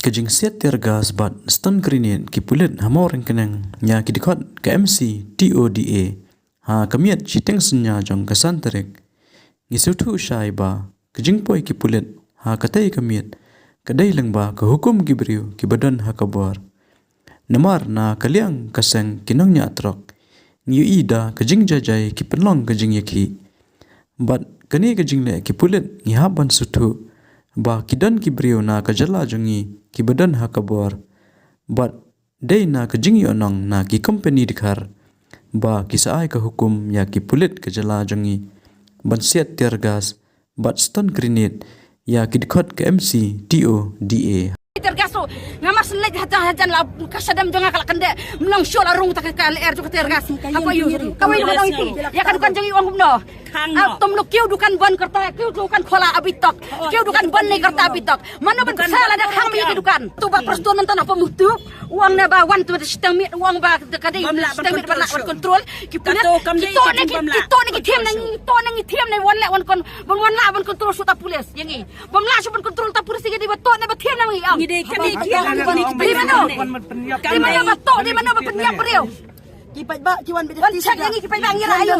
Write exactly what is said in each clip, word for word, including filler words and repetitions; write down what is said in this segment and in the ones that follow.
Ka jingsiat tear gas bad stun grenade ki pulit ha Mawryngkneng ïa ki dkhot ka M C T O D A ha ka miet shiteng synñia jong ka san tarik. Ngi sngewthuh shai ba ka jingpoi ki pulit ha katei ka miet ka dei lyngba ka hukum ki briew kiba don ha ka bor. Namar na ka liang ka seng ki nongñiah trok ngi ïohi da ka jingjai jai ki pynlong ka jingïakhih. Bad kane ka jingleh ki pulit ngi hap ban sngewthuh ba ki don ki briew na ka jylla jong ngi kiba don ha ka bor. Bad dei na ka jingïohnong na ki kompani dkhar ba ki sa ai ka hukum ïa ki pulit ka jylla jong ngi ban siat tear gas bad stun grenade ïa ki dkhot ka M C T O D A. Tear gas tu, nga mar sngewleit hajan hajan la ka shadem jong nga ka la kyndeh, mlong shuh la rung ta ka lyer jong ka tear gas. Ka poi ïa ka dong iti ïa ka dukan jong ngi, ong kumno? Khang no. Ah, tum luk kiew dukan ban karta, kiew dukan khola abhi tak, kiew dukan ban nahi karta abhi tak. Mano ban pisa lada khang ïa ka dukan? Tu ba Prestone mynta na pynmih tu, u ong ne ba wan tu shiteng miet, u ong ba ka dei shiteng miet ban lah ban control. Ki pulit, kito ne ki, kito ne ki thiam ne, kito ne ki thiam ne wan leh wan kon, ban wan lah ban control shuh ta pulit ïa ngi. Bym lah shuh ban control ta pulit ïa ngi, dei ba to ne ba thiam ne ngi ong. Ngi dei ka dei thiam ne ngi. Dei mano? Dei mano ba to, dei mano ba pynïap briew? Ki paidbah ki wan bad wan check ïa ngi ki paidbah ngi la ayu.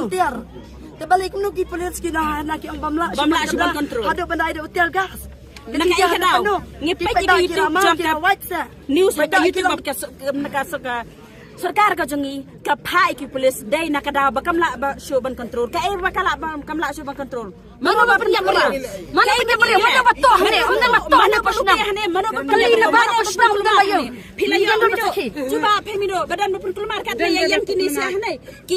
Te balei kumno ki pulit ki na, na ki ong bym lah, bym lah shuh ban control. Haduh ban ai da u tear gas. Na kaei ka daw? Ngi peit ïa ka YouTube jong ka news ha ka YouTube ba ka so-, ka so-, ka sorkar ka jong ngi ka phah ïa ki pulit dei na ka daw ba kam lah ba shuh ban control. Kaei ba ka lah ba kam lah shuh ban control? Mano ba pynïap briew? Mano pynïap briew? Mano ba toh hangne? Mano ba toh hangne? Mano ba pynïap hangne? Mano ba pynïap hangne? Phi la ïoh mino? Cuba phi mino ba don ba pynkulmar katne ïa ïeng kine sha hangne. Ki